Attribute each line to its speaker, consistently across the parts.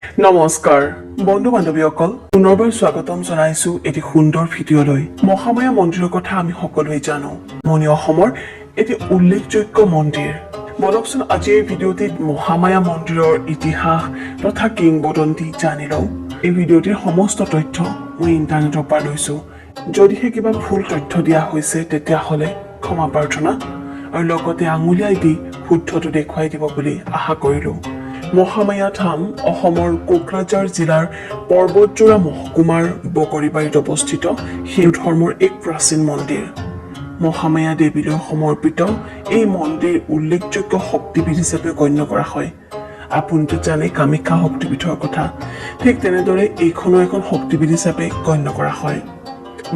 Speaker 1: নমস্কাৰ বন্ধু বান্ধৱীসকল, পুনৰবাৰ স্বাগতম জনাইছো এটি সুন্দৰ ভিডিঅ'লৈ। মহামায়া মন্দিৰৰ কথা আমি সকলোৱে জানো। নামনি অসমৰ এটি উল্লেখযোগ্য মন্দিৰ। বলকচোন, আজি এই ভিডিঅ'টিত মহামায়া মন্দিৰৰ ইতিহাস তথা কিংবদন্তি জানি লওঁ। এই ভিডিঅ'টিৰ সমস্ত তথ্য মই ইণ্টাৰনেটৰ পৰা লৈছো। যদিহে কিবা ভুল তথ্য দিয়া হৈছে, তেতিয়াহ'লে ক্ষমা প্ৰাৰ্থনা আৰু লগতে আঙুলিয়াই দি শুদ্ধটো দেখুৱাই দিব বুলি আশা কৰিলোঁ। মহামায়া ধাম অসমৰ কোকৰাঝাৰ জিলাৰ পৰ্বতজোৰা মহকুমাৰ বগৰীবাৰীত অৱস্থিত হিন্দু ধৰ্মৰ এক প্ৰাচীন মন্দিৰ। মহামায়া দেৱীলৈ সমৰ্পিত এই মন্দিৰ উল্লেখযোগ্য শক্তিপীঠ হিচাপে গণ্য কৰা হয়। আপুনিতো জানে কামাখ্যা শক্তিপীঠৰ কথা, ঠিক তেনেদৰে এইখনো এখন শক্তিপীঠ হিচাপে গণ্য কৰা হয়।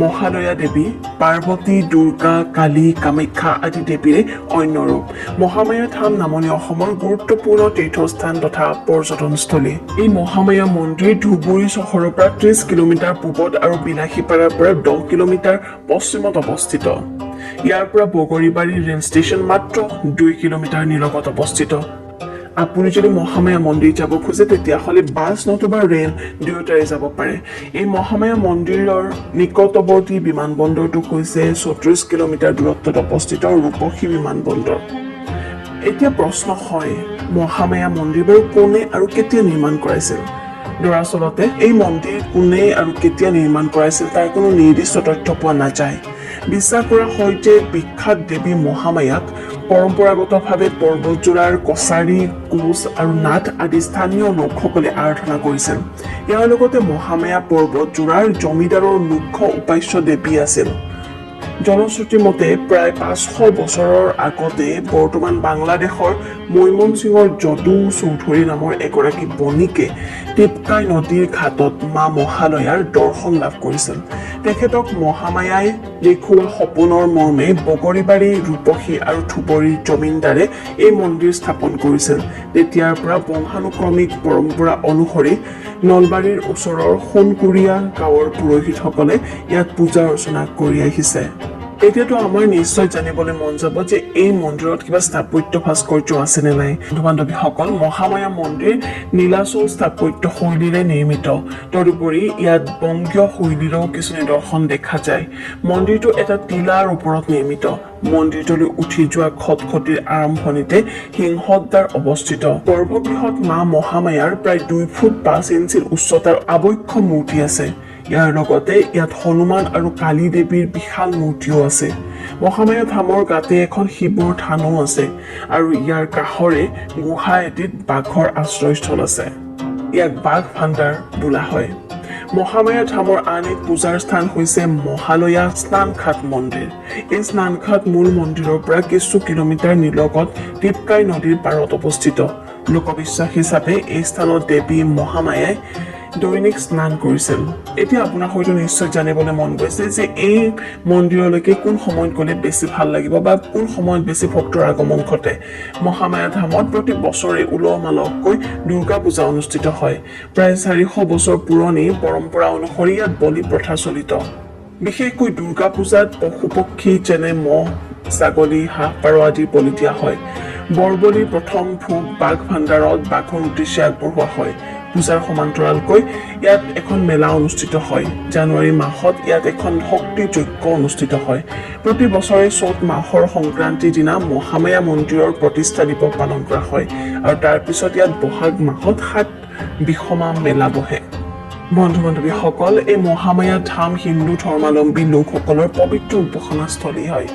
Speaker 1: মহালয়া দেৱী, পাৰ্বতী, দুৰ্গা, কালী, কামাখ্যা আদি দেৱীৰে অন্য ৰূপ। মহামায়া ধাম নামনি অসমৰ গুৰুত্বপূৰ্ণ তীৰ্থস্থান তথা পৰ্যটনস্থলী। এই মহামায়া মন্দিৰ ধুবুৰী চহৰৰ পৰা 30 কিলোমিটাৰ পূবত আৰু বিলাসীপাৰাৰ পৰা 10 কিলোমিটাৰ পশ্চিমত অৱস্থিত। ইয়াৰ পৰা বগৰীবাৰী ৰেল ষ্টেচন মাত্ৰ 2 কিলোমিটাৰ নিলগত অৱস্থিত। আপুনি যদি মহামায়া মন্দিৰ যাব খোজে, তেতিয়াহ'লে বাছ নতুবা ৰেল দুয়োটাৰে যাব পাৰে। এই মহামায়া মন্দিৰৰ নিকটৱৰ্তী বিমানবন্দৰটো হৈছে 36 কিলোমিটাৰ দূৰত্বত অৱস্থিত ৰূপসী বিমানবন্দৰ। এতিয়া প্ৰশ্ন হয়, মহামায়া মন্দিৰ বাৰু কোনে আৰু কেতিয়া নিৰ্মাণ কৰাইছিল? দৰাচলতে এই মন্দিৰ কোনে আৰু কেতিয়া নিৰ্মাণ কৰাইছিল, তাৰ কোনো নিৰ্দিষ্ট তথ্য পোৱা নাযায়। বিশ্বাস কৰা হয় যে বিখ্যাত দেৱী মহামায়াক পৰম্পৰাগতভাৱে পৰ্বতজোৰাৰ কছাৰী, কোচ আৰু নাথ আদি স্থানীয় লোকসকলে আৰাধনা কৰিছিল। ইয়াৰ লগতে মহামায়া পৰ্বতজোৰাৰ জমিদাৰৰ মুখ্য উপাস্য দেৱী আছিল। জনশ্ৰুতি মতে প্ৰায় 500 বছৰৰ আগতে বৰ্তমান বাংলাদেশৰ মৈমনসিঙৰ যদু চৌধুৰী নামৰ এগৰাকী বণিকে টিপকাই নদীৰ ঘাটত মা মহালয়াৰ দৰ্শন লাভ কৰিছিল। তেখেতক মহামায়াই দেখুওৱা সপোনৰ মৰ্মে বগৰীবাৰী, ৰূপসী আৰু ধুবুৰীৰ জমিনদাৰে এই মন্দিৰ স্থাপন কৰিছিল। তেতিয়াৰ পৰা বংশানুক্ৰমিক পৰম্পৰা অনুসৰি নলবাৰীৰ ওচৰৰ সোণকুৰীয়া গাঁৱৰ পুৰোহিতসকলে ইয়াত পূজা অৰ্চনা কৰি আহিছে। এতিয়াতো আমাৰ নিশ্চয় জানিবলৈ মন যাব যে এই মন্দিৰত কিবা স্থাপত্য ভাস্কৰ্য আছে নে নাই। বন্ধু বান্ধৱীসকল, মহামায়া মন্দিৰ নীলাচল স্থাপত্য শৈলীৰে নিৰ্মিত। তদুপৰি ইয়াত বংগীয় শৈলীৰো কিছু নিদৰ্শন দেখা যায়। মন্দিৰটো এটা টিলাৰ ওপৰত নিৰ্মিত। মন্দিৰটোলৈ উঠি যোৱা খটখটিৰ আৰম্ভণিতে সিংহদ্বাৰ অৱস্থিত। গৰ্ভগৃহত মা মহামায়াৰ প্ৰায় 2 ফুট 5 ইঞ্চিৰ উচ্চতাৰ আবক্ষ মূৰ্তি আছে। ইয়াৰ লগতে ইয়াত হনুমান আৰু কালী দেৱীৰ বিশাল মূৰ্তিও আছে। মহামায়া ধামৰ গাতে এখন শিৱৰ থানো আছে আৰু ইয়াৰ কাষৰে গুহা এটিত বাঘৰ আশ্ৰয়স্থল আছে। ইয়াক বাঘ ভাণ্ডাৰ বোলা হয়। মহামায়া ধামৰ আন এক পূজাৰ স্থান হৈছে মহালয়া স্নানঘাট মন্দিৰ। এই স্নানঘাট মূল মন্দিৰৰ পৰা কিছু কিলোমিটাৰ নিলগত টিপকাই নদীৰ পাৰত অৱস্থিত। লোকবিশ্বাস হিচাপে এই স্থানত দেৱী মহামায়াই দৈনিক স্নান কৰিছিল। এতিয়া আপোনাৰ হয়তো নিশ্চয় জানিবলৈ মন গৈছে যে এই মন্দিৰলৈকে কোন সময়ত গ'লে বেছি ভাল লাগিব বা কোন সময়ত বেছি ভক্তৰ আগমন ঘটে। মহামায়া ধামত প্ৰতি বছৰে উলহ মালহকৈ দুৰ্গা পূজা অনুষ্ঠিত হয়। প্ৰায় 400 বছৰ পুৰণি পৰম্পৰা অনুসৰি ইয়াত বলি প্ৰথা চলিত। বিশেষকৈ দুৰ্গা পূজাত পশু পক্ষী যেনে ম'হ, ছাগলী, হাঁহ, পাৰ আদিৰ বলি দিয়া হয়। বৰবলিৰ প্ৰথম ভোগ বাঘ ভাণ্ডাৰত বাঘৰ উদ্দেশ্যে আগবঢ়োৱা হয়। পূজাৰ সমান্তৰালকৈ ইয়াত এখন মেলা অনুষ্ঠিত হয়। জানুৱাৰী মাহত ইয়াত এখন শক্তি যজ্ঞ অনুষ্ঠিত হয়। প্ৰতি বছৰে চ'ত মাহৰ সংক্ৰান্তিৰ দিনা মহামায়া মন্দিৰৰ প্ৰতিষ্ঠা দিৱস পালন কৰা হয় আৰু তাৰপিছত ইয়াত বহাগ মাহত সাত বিষমা মেলা বহে। বন্ধু বান্ধৱীসকল, এই মহামায়া ধাম হিন্দু ধৰ্মাৱলম্বী লোকসকলৰ পবিত্ৰ উপাসনাস্থলী হয়।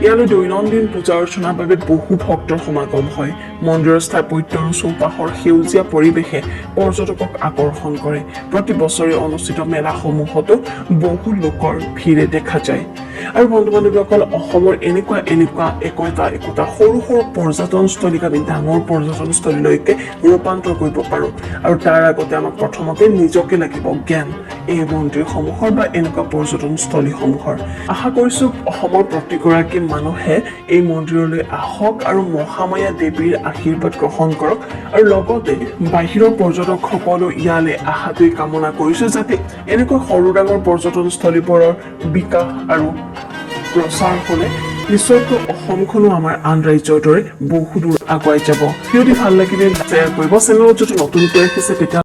Speaker 1: ইয়ালৈ দৈনন্দিন পূজা অৰ্চনাৰ বাবে বহু ভক্তৰ সমাগম হয়। মন্দিৰৰ স্থাপত্য আৰু চৌপাশৰ সেউজীয়া পৰিৱেশে পৰ্যটকক আকৰ্ষণ কৰে। প্ৰতি বছৰে অনুষ্ঠিত মেলাসমূহতো বহু লোকৰ ভিৰে দেখা যায়। আৰু বন্ধু বান্ধৱীসকল, অসমৰ এনেকুৱা এনেকুৱা একোটা একোটা সৰু সৰু পৰ্যটনস্থলীক আমি ডাঙৰ পৰ্যটনস্থলীলৈকে ৰূপান্তৰ কৰিব পাৰোঁ। আৰু তাৰ আগতে আমাক প্ৰথমতে নিজকে লাগিব জ্ঞান এই মন্দিৰসমূহৰ বা এনেকুৱা পৰ্যটনস্থলীসমূহৰ। আশা কৰিছোঁ, অসমৰ প্ৰতিগৰাকী মানুহে এই মন্দিৰলৈ আহক আৰু মহামায়া দেৱীৰ আশীৰ্বাদ গ্ৰহণ কৰক আৰু লগতে বাহিৰৰ পৰ্যটকসকলো ইয়ালৈ অহাটোৱেই কামনা কৰিছোঁ, যাতে এনেকৈ সৰু ডাঙৰ পৰ্যটনস্থলীবোৰৰ বিকাশ আৰু প্ৰচাৰ হ'লে নিশ্চয়কৈ অসমখনো আমাৰ আন ৰাজ্যৰ দৰে বহু দূৰ আগুৱাই যাব। ভিডিঅ'টি ভাল লাগিলে শ্বেয়াৰ কৰিব। চেনেলত যদি নতুনকৈ আহিছে, তেতিয়া